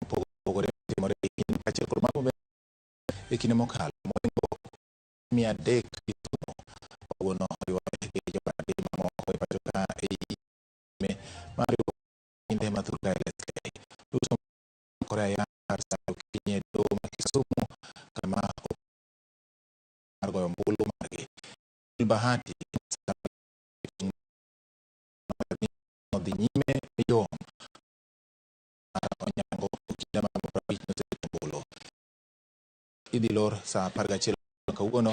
Mopogore timore kaachiel kod mago e kinde mokalo mohingo 300 Kisumu kawuono oriwore gi jokanyo mamoko e pacho ka e mar riwruok kinde mathoth ka LSK duto kore ayanga kar saa okinyi e doho ma Kisumu kama mar goyo ombulu margi. Bahati odhi nyime mayom mar Onyango Okinda mar 50 noseketo ombulu. Idhi lor saa 11 kawuono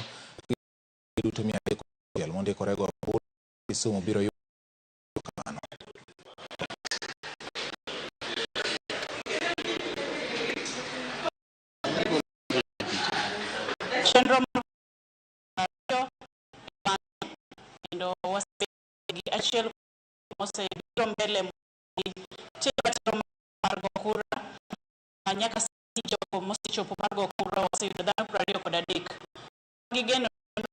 duto 300 mondikore go ombulu Kisumu biro yudo kamano. Chenro mar ariyo kendo wasebedo gi achiel mosebiro mbele timo ratiro mar go kura nyaka sani jogo mosechopo mar go kura waseyudo dhano 23. Gigeno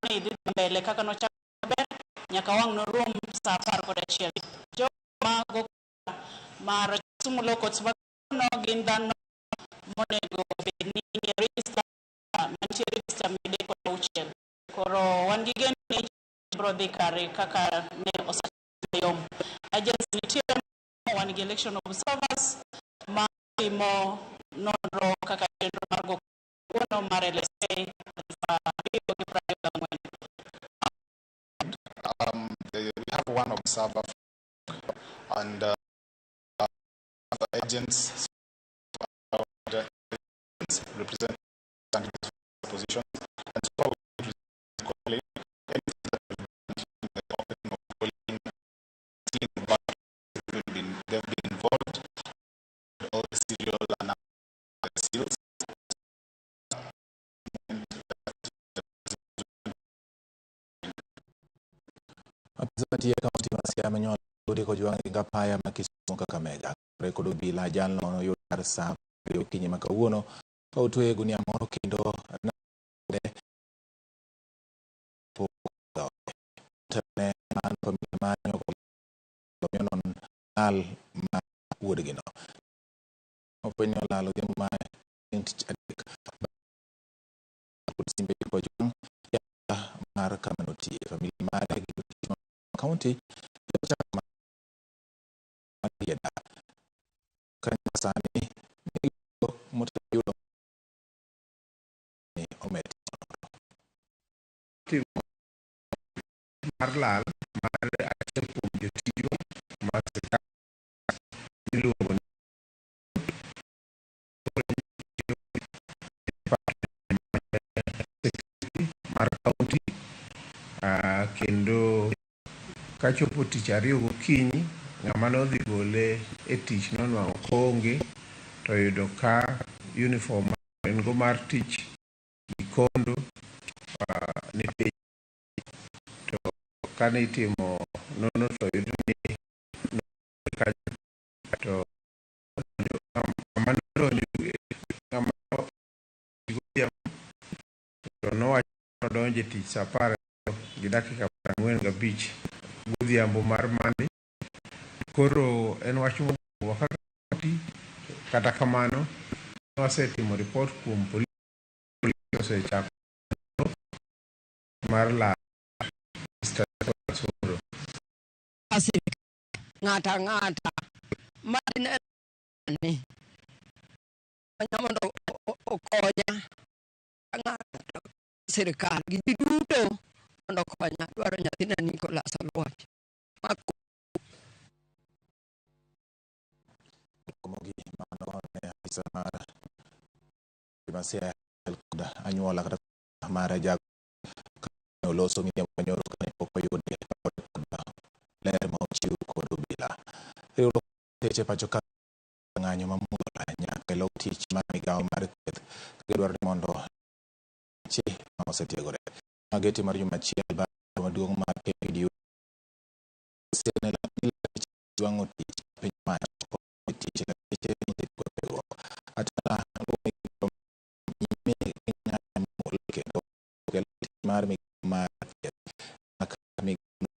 ni dhi mbele kaka nochak maber nyaka wang' norum saa 11. Jogo ma go kura mar Kisumu Law Courts no gin dhano monego bed ni nie register mantie register 306. Koro wan gi geno ni biro dhi kare kaka ne osachak mayom. Agency nitiere wan gi election observers ma timo nonro kaka chenro mar go kawuono mar LSK 2024. We have one observer and other agents around represent candidates position and so we calling anything that we've done during the opening of polling, sealing the ballot, they've been involved all the serial and the seals. Apisa mantie e kaunti ma Siaya manyo Odi kojwang' e apaya ma Kisumu Kakamega. Kore kod obila jalno noyud kar saa 2 okinyi ma kawuono ka otweye e gunia moro kendo ne pok ne mano familia manyo onon lal ma wuodgino. Ofweny ni olal odhiambo ma tich adek kod simbe kojwang' mar kama notiye. Familia mare gi jotich ma kaunti ochako mar Rieda. Ka sani yudo ni omed timo mar lal mar achiel kuom jotijwa mar sirkal miluongo ni mar kaunti, kendo kachopo tich ariyo gokinyi ng'ama nodhi gole e tich nonwang'o koonge to oyudo ka uniform en go mar tich gi kondo ni piny, to kane itimo nonro to oyud ni to ng'ama nodonjo ng'ama godhiambo to nowacho ni odonjo e tich saa apar gi dakika 45 godhiambo mar Monday. Koro en wach mobuogowa kaka county, kata kamano wasetimo report kuom polis osechako mar lal Mr. Osoro. Ng'ato ang'ata madine ni konya mondo okonya ng'ato sirikal gi ji duto mondo okonya dwaro nyathina Nicholas Oluoch. Mogik mano ne afisa mar Masia kod anyuola kata mar jago kane oloso midhiambo manyoro kane pok oyude kod ler ma ochiw kod obila. Riwruok teche pacho ka ng'anyo mamuol nyaka e lok tich mar migawo mar thieth ka gidwaro ni mondo che ma osetiegore. Mageti mar juma achiel bang' maduong' mar KPDU jwang'o tich piny owacho tich lakteche mosetieko tiegruok. Atala nyime gi ng'anyo mamuol kendo kelo tich mar migawo mar thieth maka migawo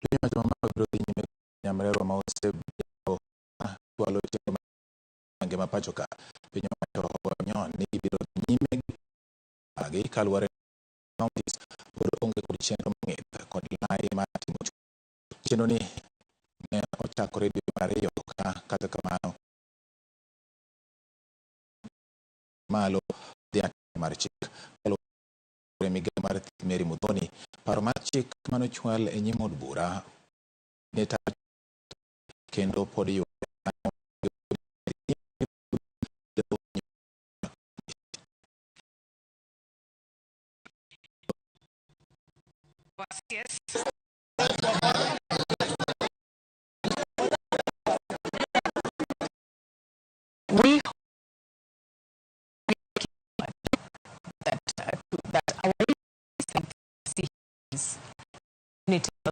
Piny owacho mamalo biro dhi nyime nyamrerwa ma osebedo chwalo chenro gwenge ma pacho ka. Piny owacho ogoyo ni gibiro dhi nyime gi kaluwore counties pod onge kod chenro mong'ith kod lai mar timo chenro ni ne ochakore dwe mar ariyo ka kata kamano malo dhi mar chik kaluwore migawo mar thieth Mary Muthoni paro mar chik manochwal e nyim od bura ne tayo kendo pod ywak Yes. We that our is unity on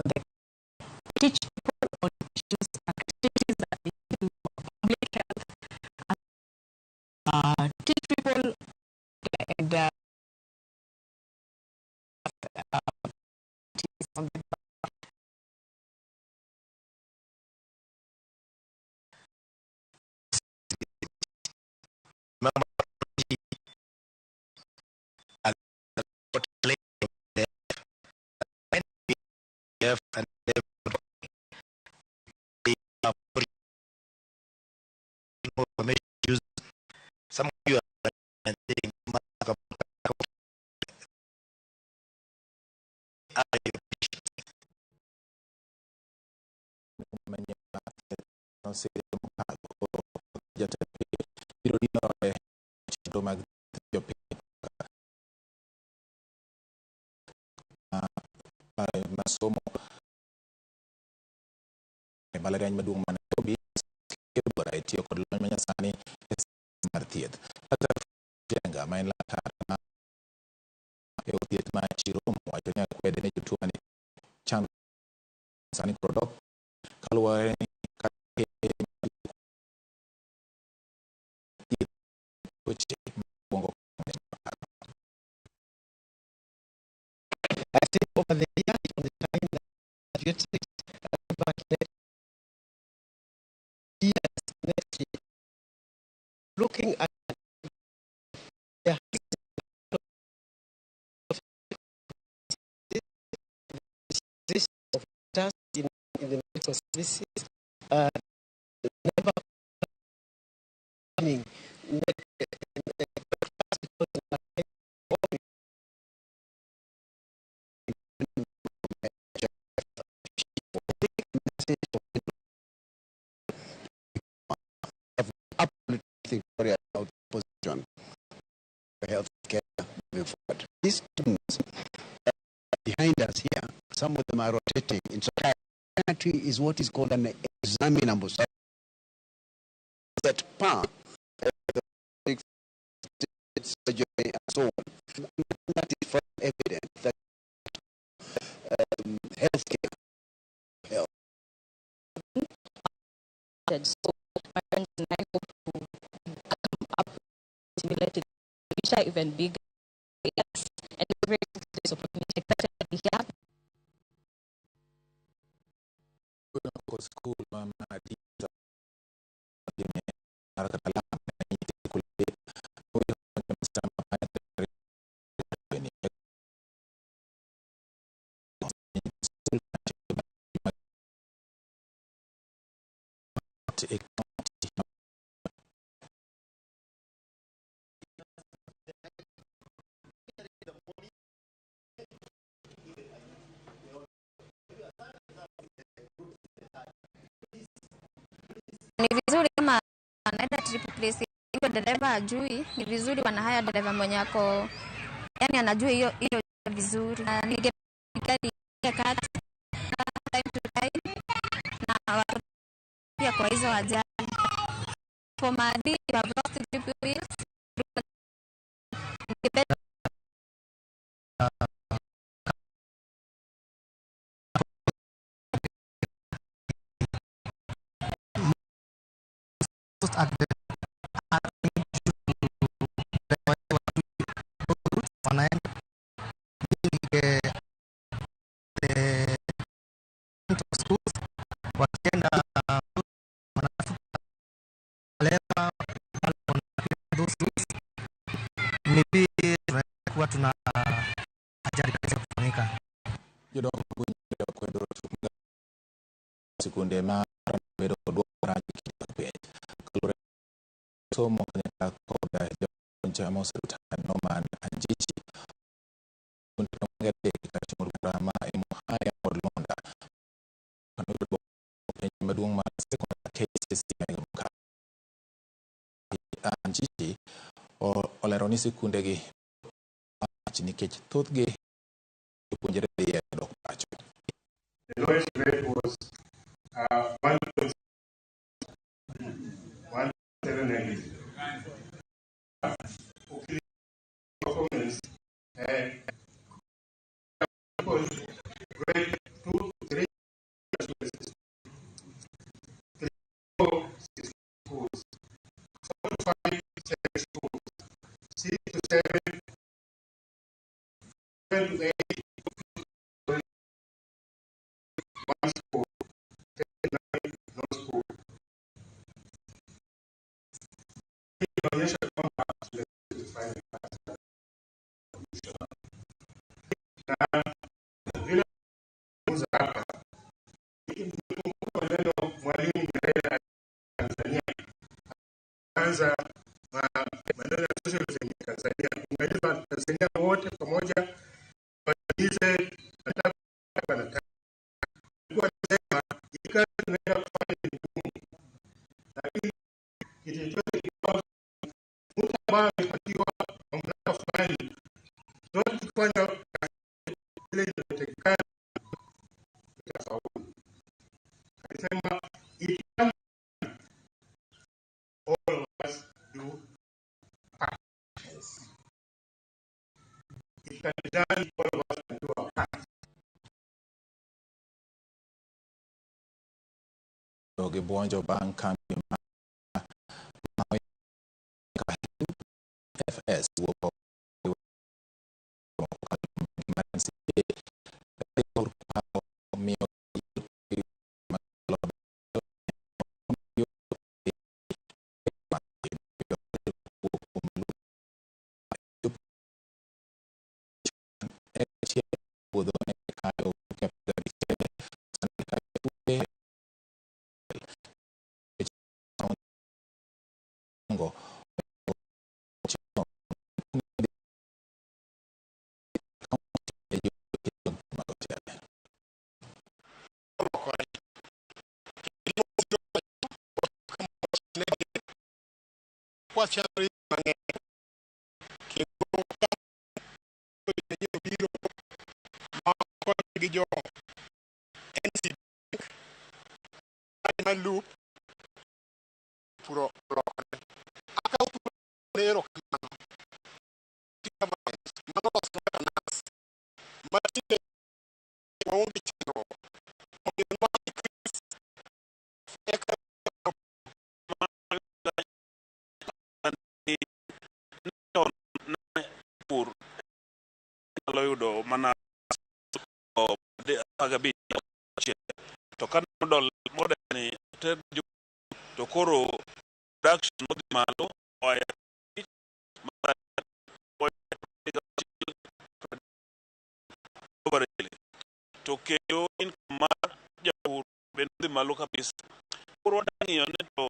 the teach people on issues, activities that they do public health, teach people and on the and some of you are saying, chenro mag jopiny masomo e mbalariany maduong' ma Nairobi bura e tiyo kod lony manyasani e mar thieth. Dr. Jenga ma en laktar ma e od thieth ma Chiromo wacho ni akwede ne jotuo mane chandruok sani koro dok kaluwore ni tuoche mokwongo. I think over the years, from the time that graduated, back next years, next year, looking at the of us in the medical services, the number of absolutely position for healthcare moving forward. These students behind us here, some of them are rotating. In psychiatry is what is called an examinable subject. That part, surgery and so on. That is evident that healthcare health. So my friends and I hope to come up similar to the future, even bigger. Yes, and we're grateful for this opportunity. Excited to be here. School ma Ni vizuri kama anaenda trip place hiyo dereva ajui, ni vizuri wanahaya dereva mwenye ako yani anajua hiyo hiyo vizuri. Na ningependa kati time to time na watu pia kwa hizo ajali. For my I've lost three wheels. Ningependa at the Wanaenda mingi the schools, wakienda wanafika leva pale, those rules, maybe tunaweza kuwa tuna ajali kabisa kufanyika. Jodongo gwenge okwedo rochruok mag sikunde ma bedo kod duoko marach e kinde mag penj. Kaluwore somo kanyakla kod japuonj ma oseruta Norman Anjichi sikunde 23 kar timo bura ma Emuhaya kod Luanda kanoyudo duoko penj maduong' mar sekondar KCSE ma higa mokalo. Anjichi olero ni sikunde gi marach nikech thothgi jopuonjre dhiye dok pacho. The lowest rate was 1.179. Performance, grade 2 to 3, 3, 4, 6 schools, 4 to 5, 7 schools, 6 to 7, 7 to 8, 1 school, 10 to 9, no school. Inaonyesha kwamba tufanye kazi na vile kuza hapa. Nikumbuka maneno Mwalimu Nyerere Tanzania anza maneno ya socialism ya Tanzania, kuunganisha Tanzania wote pamoja, wamalize nataka nataka alikuwa anasema hii kazi tunaenda kufanya ni ngumu, lakini kitu chochote kikiwa mtu ambaye amepatiwa mamlaka fulani, zote tukifanya kazi ile inayotakikana tutafaulu. Alisema it can all of us do part. It can be done, all of us can do our part. Gi buonjo bang' kambi ma FS wuok kokalo kuom bengi mar NCBA miyo puodho ne kayo Wachalo mang'eny kendo biro gi jo NCB malup puro lokore akawo thuolo erokamano mano loso nas matinde waonge chandruok omiyo nwa increase eka. Pur nyalo yudo mana 15, to ka model model ni ter to koro production odhi malo oa e 5 average, to kendo income mar japur bende dhi malo kabisa. Koro wadwa ng'iyo ni to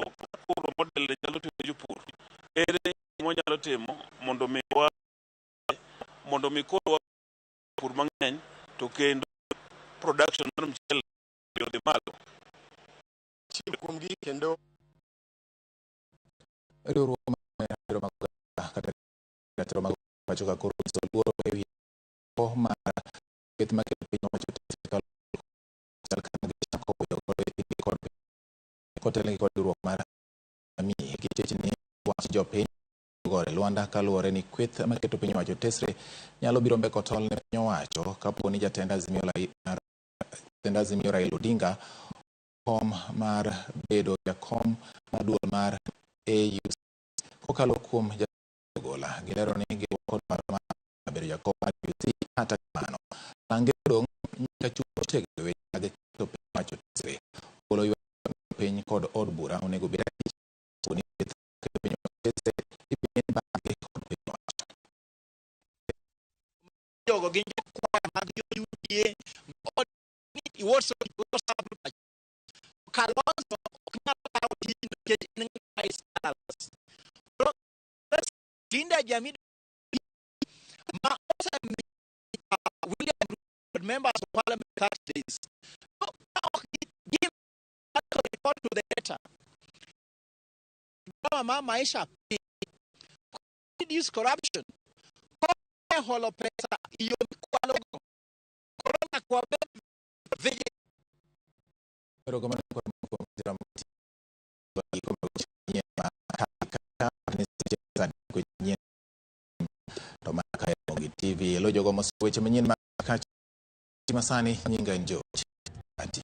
koro model ni nyalo tiyo ne jopur, ere mwanyalo timo mondo mi koro pur mang'eny to kendo production mar mchele odhi malo. Achiel kuomgi kendo. Riwruok mar ratiro mag oganda kata ratiro mag pacho ka koro onyiso luoro ewi mar kweth maketo piny owacho sirkal kama gichako wuoyo godo e kindgi kod kotelnegi kod riwruok mar jamii gichechni wach jopiny gore Lwanda kaluwore ni kweth maketo piny owacho tesre nyalo biro mbeko tol ne piny owacho kapo ni jatend Azimio jatend Azimio Raila Odinga kom mar bedo jakom mar duol mar AUC kokalo kuom Ogola. Gilero ni girwako dwaro mar bedo jakom mar IEBC kata kamano Lange odong' nyaka chung' motegno e weche mag keto piny owacho tesre. Ogolo ywak ni piny kod od bura onego bed abich kapo ni thieth keto piny owacho tesre ibiro bang'e kod piny owacho. Jogo gin jokwaya mag jo UDA od ni WhatsApp WhatsApp group. Kalonzo ok nyal kawo tijno nikech en ng'ama is colorless. Koro Linda Jamii ma osemiyo William Ruto members of parliament 30 days. So, ka ok give report to the letter. Gharama ma maisha piny. Reduce corruption. Koro holo pesa iyo mikwalo go. Koro nyaka wabed vigilant. Erokamano kuom masira giko mag weche manyien ma ka ni seche saa adek weche manyien to ma ka Ramogi TV elo jogo mos weche manyien ma ka masani nyinga en George Ati.